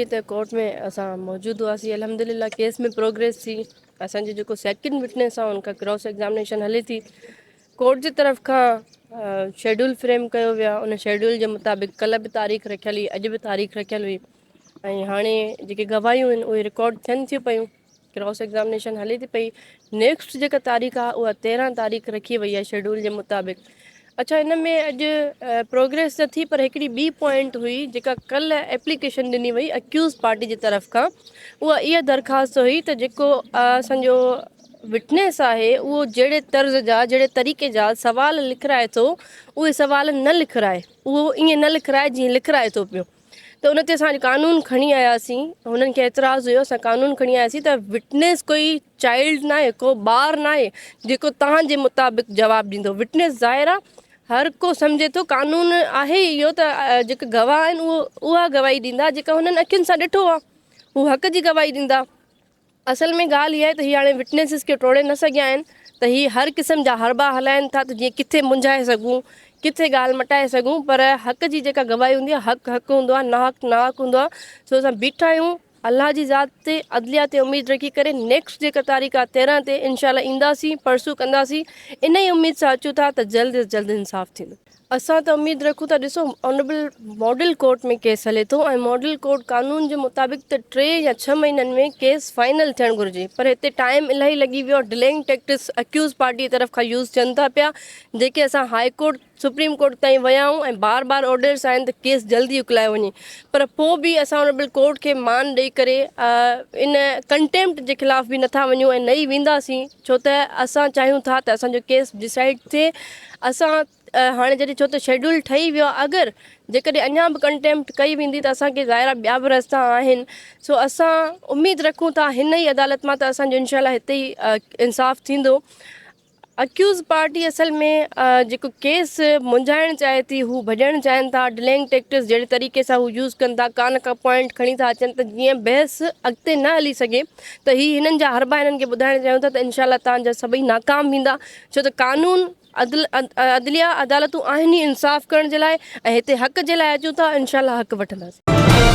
جيئن ته ڪورٽ ۾ اسان موجود هئاسين الحمدلله ڪيس ۾ پروگريس ٿي اسان جو جيڪو سيڪنڊ وٽنس آهي ان کان ڪراس ايگزامنيشن هلي ٿي ڪورٽ جي طرف کان شيڊول فريم ڪيو ويو آهي ان شيڊول جي مطابق ڪلهه به تاريخ رکيل هئي اڄ به تاريخ رکيل هئي ۽ هاڻي جيڪي گواهيون آهن اهي رڪارڊ ٿين ٿيون پيون ڪراس ايگزامنيشن هلي ٿي پئي نيڪسٽ جيڪا تاريخ آهي اها 13 تاريخ رکي وئي آهي شيڊول جي مطابق. اڇا ان ۾ اڄ پروگريس ته ٿي پر هڪڙي ٻي پوائنٽ هئي جيڪا ڪلهه ايپليڪيشن ڏني وئي اڪيوز پارٽي جي طرف کان اها اها درخواست هئي ته جيڪو اسانجو وٽنيس آهي اهو جهڙي طرز جا جهڙي طريقي جا سوال لکرائي ٿو اهي سوال نه لکرائي اهو ائين نه لکرائي جيئن لکرائي ٿو پيو ته ان تي اسان اڄ قانون کڻي آياسين هنن کي اعتراض هيو اسان قانون کڻي آياسين ته وٽنيس ڪوئي چائلڊ ناهي ڪو ٻار ناهي جيڪو تهان جي مطابق جواب ڏيندو وٽنيس ظاهر آ هر ڪو سمجهي ٿو قانون آهي اهو ته جيڪي گواهه آهن اهو اها گواهي ڏيندا جيڪا هنن اکين سان ڏٺو آ هو حق جي گواهي ڏيندا. اصل ۾ ڳالهه اها آهي ته هي هاڻي وٽنيسز کي ٽوڙي نه سگهيا آهن ته هي هر قسم جا حربا هلائن ٿا ته جيئن ڪٿي منجهائي سگهون ڪٿي ڳالهه مٽائي سگهون پر حق جي جيڪا گواهي هوندي آهي حق حق هوندو آهي ناحق ناحق هوندو آهي سو اسان بيٺا آهيون الله جي ذات تي عدليه تي اميد رکي ڪري نيڪسٽ جيڪا تاريخ آهي 13 تي انشاء الله اينداسين پرسو ڪنداسين ان ئي اميد سان اچون ٿا ته جلد از جلد انصاف ٿيندو. اسان ته اميد رکون ٿا ڏسو آنريبل ماڊل ڪورٽ ۾ ڪيس هلي ٿو ۽ ماڊل ڪورٽ قانون جي مطابق ته 3 يا 6 مهينن ۾ ڪيس فائنل ٿيڻ گهرجي پر هتي ٽائيم الاهي لڳي ويو ڊلينگ ٽيڪٽس اڪيوز پارٽي طرف کان يوز ٿين ٿا پيا جيڪي اسان هاء ڪورٽ سپريم ڪورٽ تائين ويا آهيون ۽ بار بار آرڊرس آهن ته ڪيس جلدي اڪلايو وڃي پر پوء به اسان آنريبل ڪورٽ کي مان ڏئي ڪري ان ڪنٽيمپٽ جي خلاف به نٿا وڃون ۽ نه ئي وينداسين ڇو ته اسان چاهيون ٿا ته اسان جو ڪيس ڊسائيڊ ٿئي اسان هاڻي جڏهن ڇو ته شيڊول ٺهي ويو آهي اگر جيڪڏهن اڃا به ڪنٽيمپٽ ڪئي ويندي ته اسان کي ظاهر آهي ٻيا به رستا آهن سو اسان اميد رکون ٿا هن ئي عدالت مان ته اسان جو انشاء الله هتي ئي انصاف ٿيندو. اڪيوز پارٽي اصل ۾ جيڪو ڪيس منجهائڻ چاهي ٿي هو ڀڄڻ چاهين ٿا ڊلينگ ٽيڪٽس جهڙي طريقي سان هو يوز ڪن ٿا ڪا نه ڪا پوائنٽ کڻي ٿا اچن ته جيئن بحث اڳتي نه هلي سگهي ته هي هنن جا حربا هنن کي ٻڌائڻ چاهيون ٿا ته انشاء الله تان جا سڀئي ناڪام ويندا ڇو ته قانون عدل عدليه عدالتون آهن ئي انصاف ڪرڻ جي لاء ۽ هتي حق جي لاء اچون ٿا انشاء الله حق وٺنداسين.